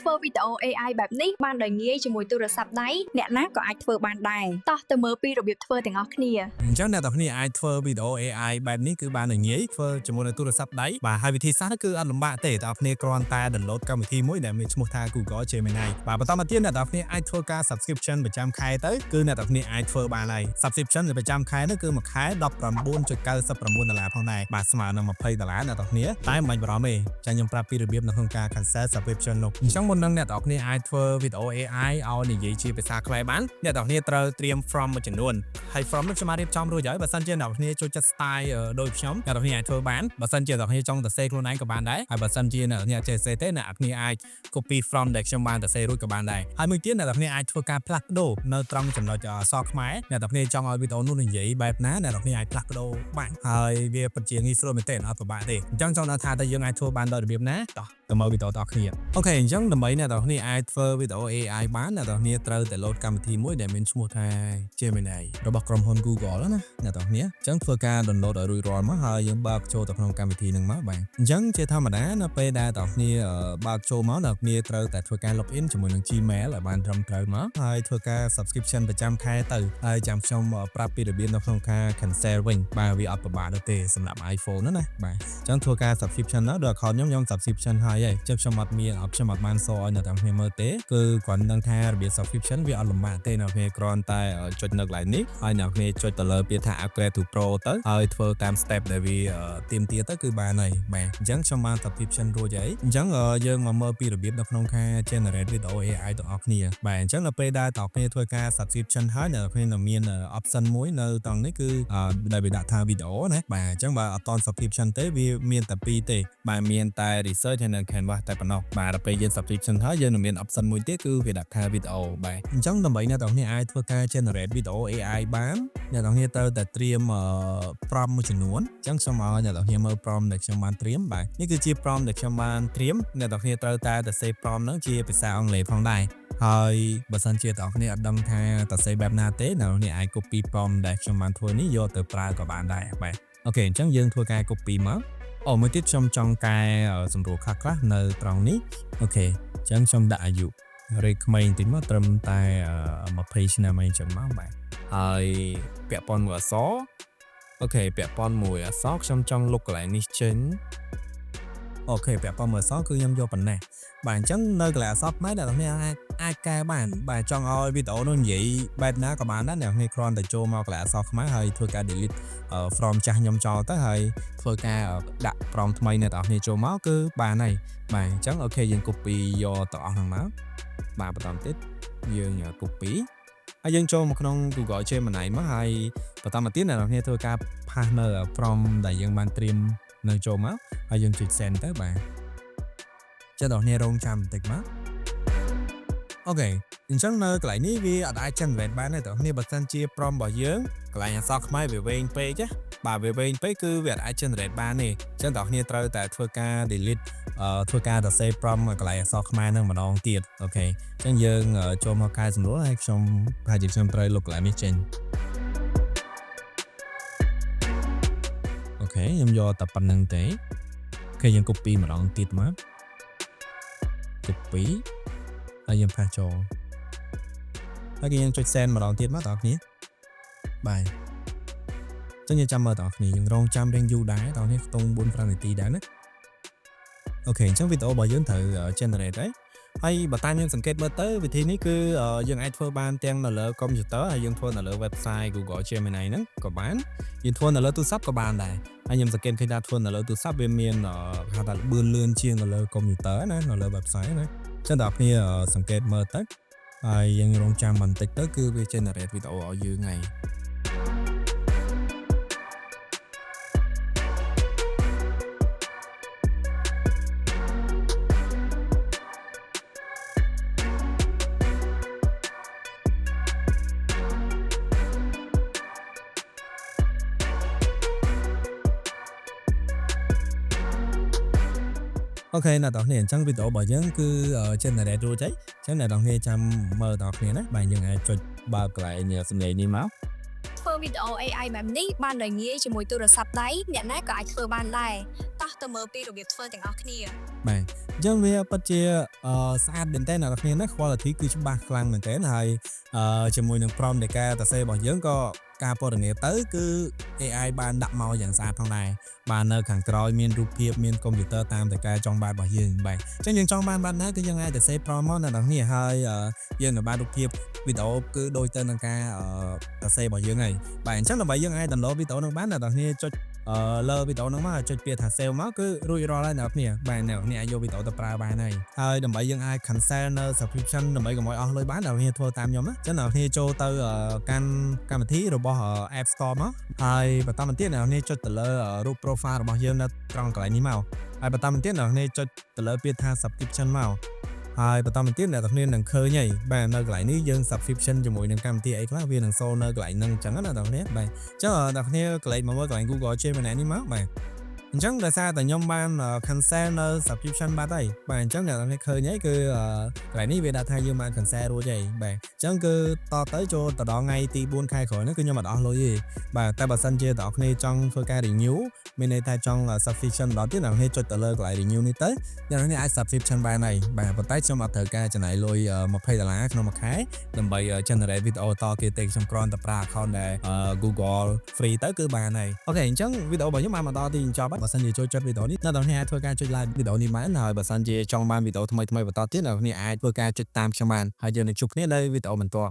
ធ្វើវីដេអូ AI បែបនេះបានដោយងាយជាមួយទូរស័ព្ទដៃអ្នកណាក៏អាចធ្វើបានដែរតោះទៅមើលពីរបៀបធ្វើទាំងអស់គ្នា។ អញ្ចឹងអ្នកទាំងគ្នាអាចធ្វើវីដេអូ AI បែបនេះគឺបានដោយងាយធ្វើជាមួយនឹងទូរស័ព្ទដៃបាទហើយវិធីសាស្ត្រគឺអត់លំបាកទេអ្នកគ្នាគ្រាន់តែ download កម្មវិធីមួយដែលមានឈ្មោះថា Google Gemini បាទបន្តមកទៀតអ្នកទាំងគ្នាអាចធ្វើការ subscription ប្រចាំខែទៅគឺអ្នកទាំងគ្នាអាចធ្វើបានហើយ subscription ប្រចាំខែនោះគឺមួយខែ19.99ដុល្លារផងដែរបាទស្មើនឹង20ដុល្លារអ្នកទាំងគ្នាតែមិនបាច់បារម្ភទេចាខ្ញុំប្រាប់ពីរបៀបនៅក្នុងការ cancel subscription នោះ។អញ្ចឹងមុននឹងអ្នកទាំងគ្នាអាចធ្វើវីដេអូ AI ឲ្យនិយាយជាភាសាខ្មែរបានអ្នកទាំងគ្នាត្រូវត្រៀម prompt មួយចំនួនហើយ prompt នោះខ្ញុំបានរៀបចំរួចហើយបើសិនជាអ្នកទាំងគ្នាចូលចិត្ត style ដូចខ្ញុំអ្នកទាំងគ្នាអាចធ្វើបានបើសិនជាអ្នកទាំងគ្នាចង់សរសេរខ្លួនឯងក៏បានដែរហើយបើសិនជាអ្នកទាំងគ្នាអត់ចេះសរសេរទេអ្នកទាំងគ្នាអាច copy prompt ដែលខ្ញុំបានសរសេររួចក៏បានដែរហើយមួយទៀតអ្នកទាំងគ្នាអាចធ្វើការផ្លាស់ប្ដូរនៅត្រង់ចំណុចអក្សរខ្មែរអ្នកទាំងគ្នាចង់ឲ្យវីដេអូនោះនិយាយបែបណាអ្នកទាំងគ្នាអាចផ្លាស់ប្ដូរបានហើយវាពិតជាងាយស្រួលមែនទែនអត់ពិបាកទេអញ្ចឹងចង់ដឹងថាតើយើងអាចធ្វើបានដោយរបៀបណាតោះទៅមើលវីដេអូទាំងអស់គ្នា។ OK អញ្ចឹងដើម្បីអ្នកទាំងគ្នាអាចធ្វើវីដេអូ AI បានអ្នកទាំងគ្នាត្រូវតែ load កម្មវិធីមួយដែលមានឈ្មោះថា Gemini របស់ក្រុមហ៊ុន Google ណាអ្នកទាំងគ្នាអញ្ចឹងធ្វើការ download ឲ្យរួចរាល់មកហើយយើងបើកចូលទៅក្នុងកម្មវិធីហ្នឹងមកបាទអញ្ចឹងជាធម្មតានៅពេលដែលអ្នកគ្នាបើកចូលមកអ្នកគ្នាត្រូវតែធ្វើការ login ជាមួយនឹង Gmail ឲ្យបានត្រឹមត្រូវមកហើយធ្វើការ subscription ប្រចាំខែទៅហើយចាំខ្ញុំប្រាប់ពីរបៀបនៅក្នុងការ cancel វិញបាទវាអត់ពិបាកនោះទេសម្រាប់ iPhone ណាណាបាទអញ្ចឹងធ្វើការ subscription ណាដល់ account ខ្ញុំខ្ញុំ subscription ហើយហើយចឹងខ្ញុំអត់មានខ្ញុំអត់បានសឲ្យអ្នកទាំងគ្នាមើលទេគឺគ្រាន់ដឹងថារបៀប subscription វាអត់លំបាកទេអ្នកគ្នាគ្រាន់តែចុចនៅកន្លែងនេះហើយអ្នកគ្នាចុចទៅលើពាក្យថា upgrade to pro ទៅហើយធ្វើតាម step ដែលវាទាមទារទៅគឺបានហើយបាទអញ្ចឹងខ្ញុំបាន subscription រួចហើយអញ្ចឹងយើងមកមើលពីរបៀបនៅក្នុងការ generate video AI ទាំងអស់គ្នាបាទអញ្ចឹងនៅពេលដែលទាំងគ្នាធ្វើការ subscription ហើយអ្នកគ្នានឹងមាន option មួយនៅត្រង់នេះគឺដែលវាដាក់ថា video ណាបាទអញ្ចឹងបើអត់ត subscription ទេវាមានតែពីរទេបាទមានតែ research ហើយនិង canvas តែប៉ុណ្ណោះបាទដល់ពេលយើង subscription ហើយយើងនឹងមាន option មួយទៀតគឺវាដាក់ថា video បាទអញ្ចឹងដើម្បីអ្នកទាំងគ្នាអាចធ្វើការ generate video AI បានអ្នកទាំងគ្នាត្រូវតែត្រៀម prompt មួយចំនួនអញ្ចឹងខ្ញុំឲ្យអ្នកទាំងគ្នាមើល prompt ដែលខ្ញុំបានត្រៀមបាទនេះគឺជា prompt ដែលខ្ញុំបានត្រៀមអ្នកទាំងគ្នាត្រូវតែសរសេរ prompt ហ្នឹងជាភាសាអង់គ្លេសផងដែរហើយបើសិនជាអ្នកគ្នាអត់ដឹងថាសរសេរបែបណាទេអ្នកគ្នាអាច copy prompt ដែលខ្ញុំបានធ្វើនេះយកទៅប្រើក៏បានដែរបាទ OK អញ្ចឹងយើងធ្វើការ copy មកអូមួយទៀតខ្ញុំចង់កែសម្រួលខ្លះខ្លះនៅត្រង់នេះOK អញ្ចឹងខ្ញុំដាក់អាយុរេក្មេងបន្តិចមកត្រឹមតែ20ឆ្នាំអីចឹងមកបាទហើយពាក់ព័ន្ធមួយអក្សរ OK ពាក់ព័ន្ធមួយអក្សរខ្ញុំចង់លុបកន្លែងនេះចេញ OK ពាក់ព័ន្ធមួយអក្សរគឺខ្ញុំយកប៉ុណ្ណេះបាទអញ្ចឹងនៅកន្លែងអក្សរខ្មែរអ្នកនរអាចអាចកែបានបាទចង់ឲ្យវីដេអូនោះនិយាយបែបណាក៏បានដែរអ្នកនរគ្រាន់តែចូលមកកន្លែងអក្សរខ្មែរហើយធ្វើការ delete prompt ចាស់ខ្ញុំចោលទៅហើយធ្វើការដាក់ prompt ថ្មីអ្នកនរគ្នាចូលមកគឺបានហើយបាទអញ្ចឹង OK យើង copy យកទាំងអស់ហ្នឹងមកបាទបន្តទៀតយើង copy ហើយយើងចូលមកក្នុង Google Gemini មកហើយបន្តមកទៀតអ្នកនរគ្នាធ្វើការ paste នៅ prompt ដែលយើងបានត្រៀមនៅចូលមកហើយយើងចុច send ទៅបាទចឹងដល់គ្នារងចាំបន្តិចមក OK អញ្ចឹងនៅកន្លែងនេះវាអត់អាច generate បានទេតើគ្នាបើសិនជា prompt របស់យើងកន្លែងអក្សរខ្មែរវាវែងពេកណាបាទវាវែងពេកគឺវាអត់អាច generate បានទេអញ្ចឹងតើគ្នាត្រូវតែធ្វើការ delete ធ្វើការសរសេរ prompt កន្លែងអក្សរខ្មែរនឹងម្ដងទៀត OK អញ្ចឹងយើងចូលមកកែសម្រួលហើយខ្ញុំប្រហែលជាខ្ញុំត្រូវលុបកន្លែងនេះចេញ OK ខ្ញុំយកតែប៉ុណ្្នឹងទេ OK យើង copy ម្ដងទៀតមក copy ហើយយើង paste ចូលហើយគេយើងចុច send ម្ដងទៀតមកបងប្អូនបាទចឹងយើងចាំមើលបងប្អូនយើងរងចាំរៀងយូរដែរបងប្អូនខ្ទង់4 5នាទីដែរណាOK អញ្ចឹងវីដេអូរបស់យើងត្រូវ generate ហើយហើយបើតាមយើងសង្កេតមើលទៅវិធីនេះគឺយើងអាចធ្វើបានទាំងនៅលើ computer ហើយយើងធ្វើនៅលើ website Google Gemini ហ្នឹងក៏បានយើងធ្វើនៅលើទូរស័ព្ទក៏បានដែរហើយខ្ញុំសង្កេតឃើញថាធ្វើនៅលើទូរស័ព្ទវាមានគេហៅថាលឿនលឿនជាងនៅលើ computer ណានៅលើ website ណាចឹងដល់គ្នាសង្កេតមើលទៅហើយយើងរងចាំបន្តិចទៅគឺវា generate វីដេអូឲ្យយើងហើយ OK អ្នកទាំងគ្នាអញ្ចឹងវីដេអូរបស់យើងគឺ generate រួចហើយអញ្ចឹងអ្នកទាំងគ្នាចាំមើលទាំងគ្នាណាបាទយើងអាចចុចបើកកន្លែងសំឡេងនេះមក ធ្វើវីដេអូ AI បែបនេះបានដោយងាយជាមួយទូរស័ព្ទដៃអ្នកណាក៏អាចធ្វើបានដែរតោះ តោះទៅមើលពីរបៀបធ្វើទាំងអស់គ្នា បាទអញ្ចឹងវាពិតជាអឺស្អាតមែនតើអ្នកនរគ្នាណា quality គឺច្បាស់ខ្លាំងមែនតើហើយអឺជាមួយនឹង prompt នៃការសរសេររបស់យើងក៏ការពណ៌នាទៅគឺ AI បានដាក់មកយ៉ាងស្អាតផងដែរបាទនៅខាងក្រោយមានរូបភាពមានកុំព្យូទ័រតាមតែការចង់បានរបស់យើងបាទអញ្ចឹងយើងចង់បានបានណាគឺយើងអាចទៅសេ prompt មកអ្នកនរគ្នាហើយយើងនឹងបានរូបភាពវីដេអូគឺដូចទៅនឹងការសរសេររបស់យើងហើយបាទអញ្ចឹងដើម្បីយើងអាច download វីដេអូនឹងបានអ្នកនរគ្នាចុចអឺលើវីដេអូហ្នឹងមកចុចពាក្យថា save មកគឺរួចរាល់ហើយអ្នកនរគ្នាបាទអ្នកនរគ្នាអាចយកវីដេអូទៅប្រើបានហើយហើយដើម្បីយើងអាច cancel នៅ subscription ដើម្បីកុំឲ្យអស់លុយបានអ្នកនរគ្នាធ្វើតាមខ្ញុំណាអញ្ចឹងអ្នកនរគ្នាចូលទៅកាន់កម្មវិធីរបស់ App Store មកហើយបន្តមកទៀតអ្នកនរគ្នាចុចទៅលើរូប profile របស់យើងនៅត្រង់កន្លែងនេះមកហើយបន្តមកទៀតអ្នកនរគ្នាចុចទៅលើពាក្យថា subscription មកហើយបន្តមកទៀតអ្នកទាំងគ្នានឹងឃើញហើយបាទនៅកន្លែងនេះយើង subscription ជាមួយនឹងកម្មវិធីអីខ្លះវានឹងសូនៅកន្លែងហ្នឹងអញ្ចឹងណាអ្នកទាំងគ្នាបាទអញ្ចឹងអ្នកគ្នាកន្លែងមកមើលកន្លែង Google Gemini នេះមកបាទអញ្ចឹងដោយសារតែខ្ញុំបាន cancel នៅ subscription បាត់ហើយបាទអញ្ចឹងអ្នកនរឃើញហើយគឺកន្លែងនេះវាដាក់ថាយើងបាន cancel រួចហើយបាទអញ្ចឹងគឺតទៅចូលទៅដល់ថ្ងៃទី4ខែក្រោយហ្នឹងគឺខ្ញុំអត់អស់លុយទេបាទតែបើសិនជាអ្នកនរចង់ធ្វើការ renew មានន័យថាចង់ subscription ម្ដងទៀតអ្នកនរចុចទៅលើកន្លែង renew នេះទៅអ្នកនរអាច subscription បានហើយបាទប៉ុន្តែខ្ញុំអត់ត្រូវការចំណាយលុយ20ដុល្លារក្នុងមួយខែដើម្បី generate វីដេអូតគេទេខ្ញុំគ្រាន់តែប្រើ account ដែល Google free ទៅគឺបានហើយ OK អញ្ចឹងវីដេអូរបស់ខ្ញុំបានមកដល់ទីបញ្ចប់ហើយបើសិនជាចូលចិត្តវីដេអូនេះអ្នកនរអាចធ្វើការចុច like វីដេអូនេះបានហើយបើសិនជាចង់បានវីដេអូថ្មីៗបន្តទៀតអ្នកនរអាចធ្វើការចុចតាមខ្ញុំបានហើយយើងនឹងជួបគ្នានៅវីដេអូបន្ទាប់។